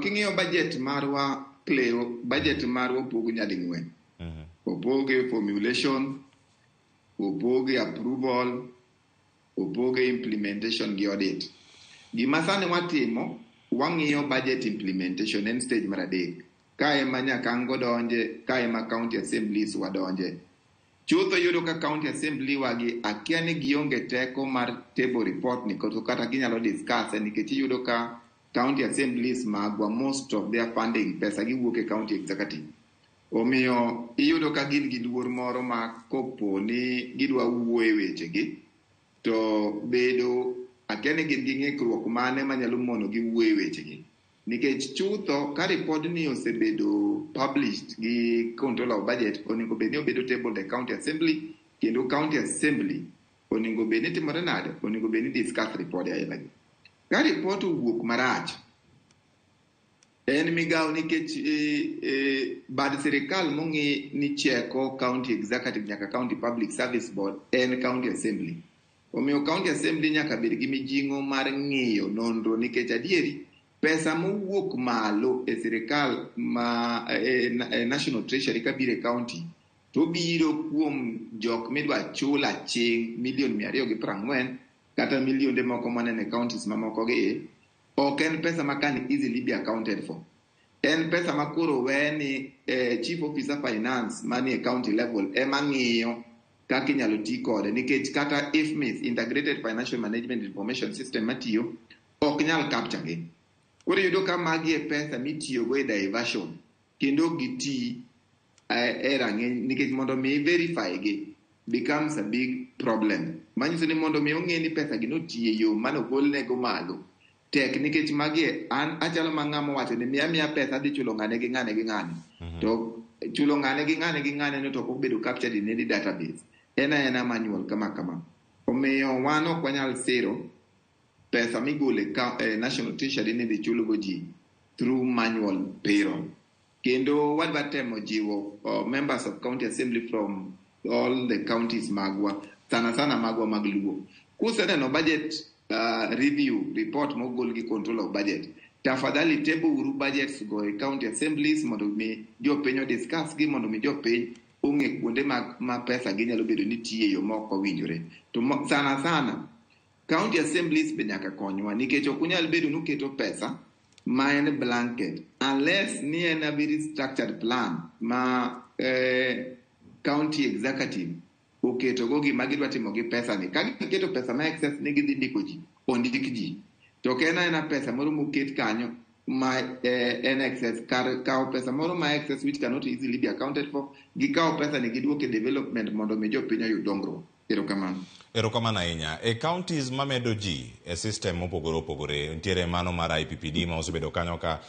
King'iyo budget marwa, Cleo, budget marwa opog nyading'wen. Opoge formulation, opoge approval, opoge implementation gi audit. Gima sani watimo, wang'iyo budget implementation en stage mar 3. Ka ema Nyakango donje, ka ema county assemblies wadonje. Chutho yudo ka county assembly wagi akia ni gionge teko mar table report ni koso kata ginyalo discuss nikech iyudo ka county assemblies magwa most of their funding pesa giwuok e county executive. Omiyo iyudo ka gin gi luor moro ma kopo ni gidwa wuoyo e wechegi to bedo akia ni gin gi ng'ikruok mane manyalo mono gi wuoyo e wechegi. Nikech chutho ka report ni osebedo published gi controller of budget onego bed ni obedo tabled e county assembly kendo county assembly onego bed ni timore nade onego bed ni discuss report aila gi. Ka report owuok marach en migawo nikech bad sirikal mong'i ni cheko county executive nyaka county public service board en county assembly. Omiyo county assembly nyaka bed gi mijing'o mar ng'iyo nonro nikech adieri pesa mowuok malo e sirikal ma e national treasury kabiro e county to biro kuom jok midwa chul aching' milion 240 kata milionde moko manene e counties mamoko gi ok en pesa ma can easily be accounted for. En pesa ma koro we ni chief officer finance manie county level ema ng'iyo kaka inyalo ti kode nikech kata IFMIS Integrated Financial Management Information System matiyo ok nyal capture gi. Koro iyudo ka magi e pesa mitiyogo e diversion kendo ok giti e rang'iny nikech mondo mi verify gi becomes a big problem. Manyiso ni mondo mi ong'e ni pesa gi notiyo e yo mane ogolnego malo tek nikech magi an achalo ma ng'ama owacho ni miya miya pesa adhi chulo ng'ane gi ng'ane gi ng'ane. To chulo ng'ane gi ng'ane gi ng'ane no to ok obedo captured in any database. En aena manual kama kama. Omiyo wan ok wanyal siro pesa migolo e National Treasury ni idhi chulgo ji through manual payroll. Kendo wadwa temo jiwo members of county assembly from all the counties magwa, sana sana magwa mag Luo. Kuseneno budget review report mogol gi control of budget, tafadhali table uru budgets go e county assemblies mondo mi jopiny o discuss gi mondo mi jopiny ong'e kuonde ma pesa gi nyalo bedo ni tiye e yo ma ok owinjore. To sana sana county assemblies be nyaka konywa nikech ok unyal bedo nuketo pesa ma en blanket unless ni en a very structured plan ma county executive oketogo gima gidwa timo gi pesa ni. Ka giketo pesa ma excess ni gidhi ndiko ji, ondik ji. To ok en aena pesa moro moket kanyo ma en excess. Kar kawo pesa moro ma excess which cannot easily be accounted for, gikawo pesa ni giduok e development mondo mi jopiny oyud dongruok. Erokamano. Erokamano ahinya. E counties mamedo ji e system mopogore opogore, nitiere mano mar IPPD ma osebedo kanyo ka